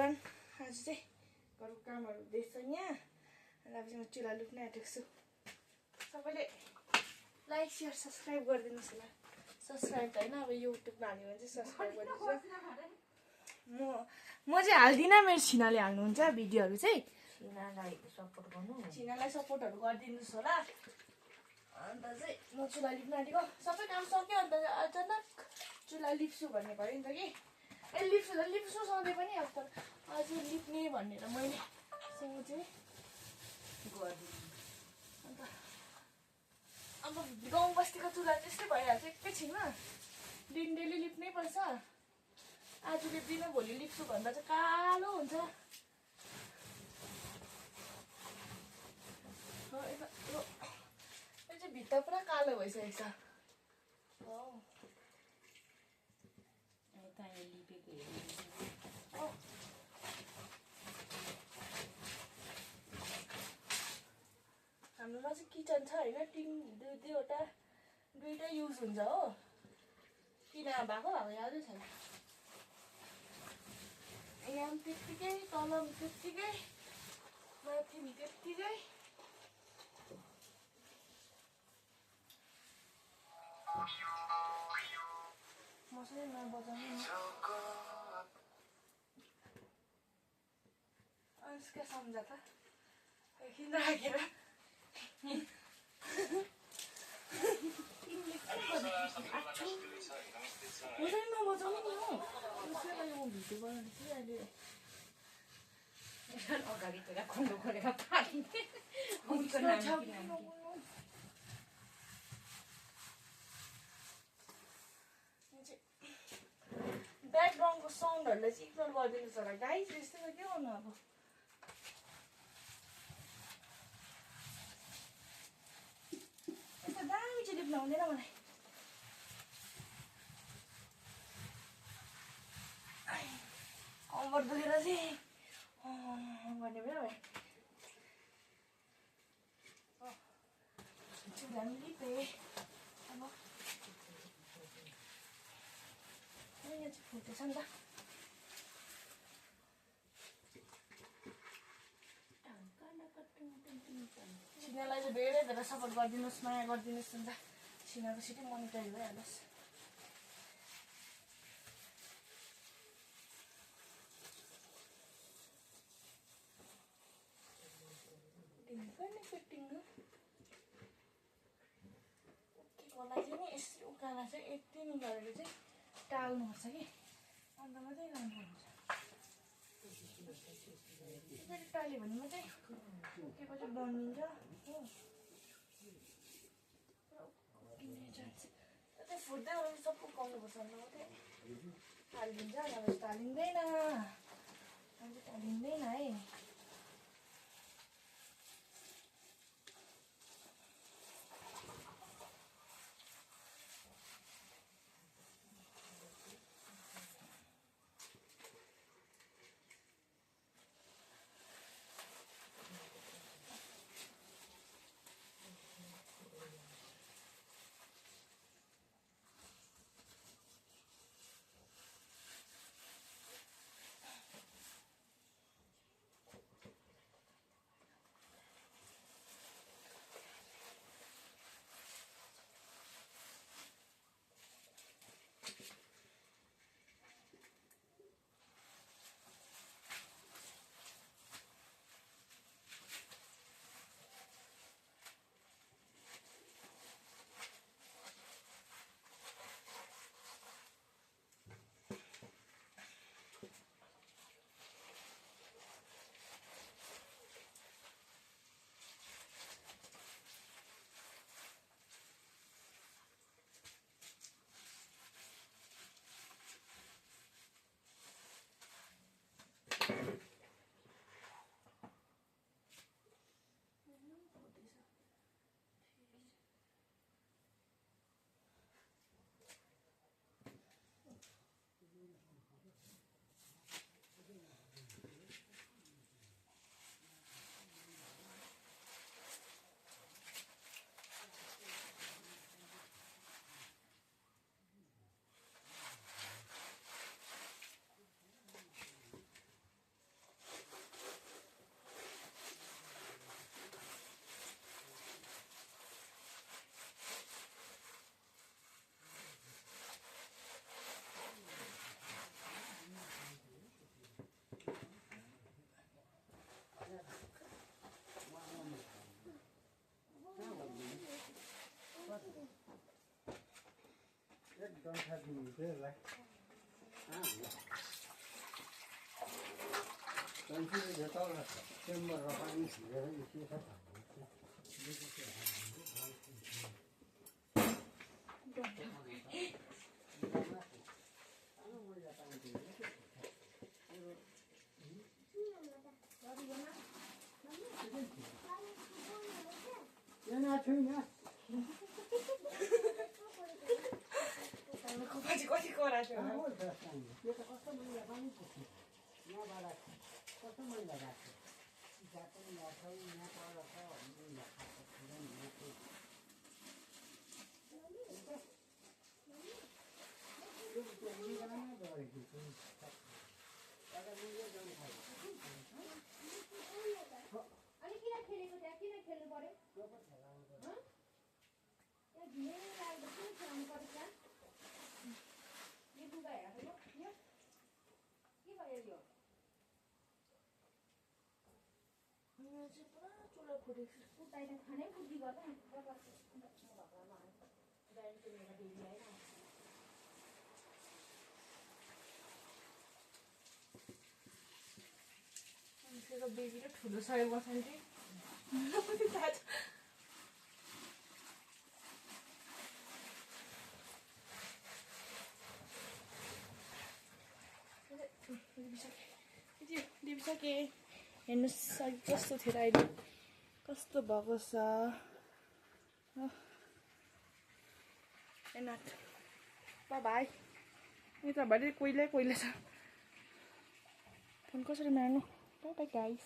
बिहान आज चाहिँ घरको कामहरू हुँदैछ यहाँ अनि अब चाहिँ म चुल्हा लुक्न आँटेको छु सबैले लाइक सेयर सब्सक्राइब गरिदिनुहोस् होला सब्सक्राइब त होइन अब युट्युबमा हाल्यो भने चाहिँ सब्सक्राइब गरिदिनुहोस् म चाहिँ हाल्दिनँ मेरो छिनाले हाल्नुहुन्छ भिडियोहरू चाहिँ छिनालाई सपोर्टहरू गरिदिनुहोस् होला अन्त चाहिँ म चुल्हा लिप्न आँटेको सबै काम सक्यो अन्त अचानक चुल्हा लिप्छु भन्ने भयो नि त कि लिप्छु सधैँ पनि अब तर आज लिप्ने भनेर मैले सोचेँ अन्त अब गाउँ बस्तीको चुल्हा त्यस्तै भइहाल्छ एकैछिनमा डेली लिप्नै पर्छ आज लिप्दिनँ भोलि लिप्छु भन्दा चाहिँ कालो हुन्छ यो चाहिँ भित्ता पुरा कालो भइसकेको छ हाम्रोमा चाहिँ किचन छ होइन टिन दुईवटा युज हुन्छ हो किन भएको यादै छैन यहाँ पनि त्यत्तिकै तल पनि त्यत्तिकै माथि पनि त्यत्तिकै मसले नबजाउनु अनुष्का सम्झा त एकछिन राखेर मसले नबजाउनु नि हो अनुष्कालाई म भिडियो बनाउँदै थिएँ अहिले अगाडि पहिला खन्डो खोलेर पारिदिने ब्याकग्राउन्डको साउन्डहरूलाई चाहिँ इग्नोर गरिदिनुहोस् होला गाइस यस्तो त के गर्नु अब यस्तो दामी चाहिँ लिप्न आउँदैन मलाई कम्बर दुखेर चाहिँ गर्ने भयो भाइ चुल्हा पनि लिपेँ अब यहाँ चाहिँ फुटेछ नि त सिनालाई चाहिँ धेरै धेरै सपोर्ट गरिदिनुहोस् माया गरिदिनुहोस् अन्त सिनाको सिटै मोनिटाइज भइहालोस् उकेकोलाई चाहिँ नि यसरी उकाला चाहिँ यति निकालेर चाहिँ टाल्नुपर्छ कि अन्त मात्रै राम्रो हुन्छ त्यसरी टाल्यो भने मात्रै उकेको चाहिँ बनिन्छ हो त्यो फुट्दै गएर सब उकाउनुपर्छ अन्त मात्रै टालिन्छ नभए टालिँदैन टालिँदैन है खोपाची कति कराएको थियो पुरा चुला फुटेको छ बेबी र ठुलो सहयोग बस्नु दिइसके हेर्नुहोस् कस्तो थियो अहिले कस्तो भएको छ भाइ यता भरे कोइला छ फोन कसरी मार्नु बाइ गाइस।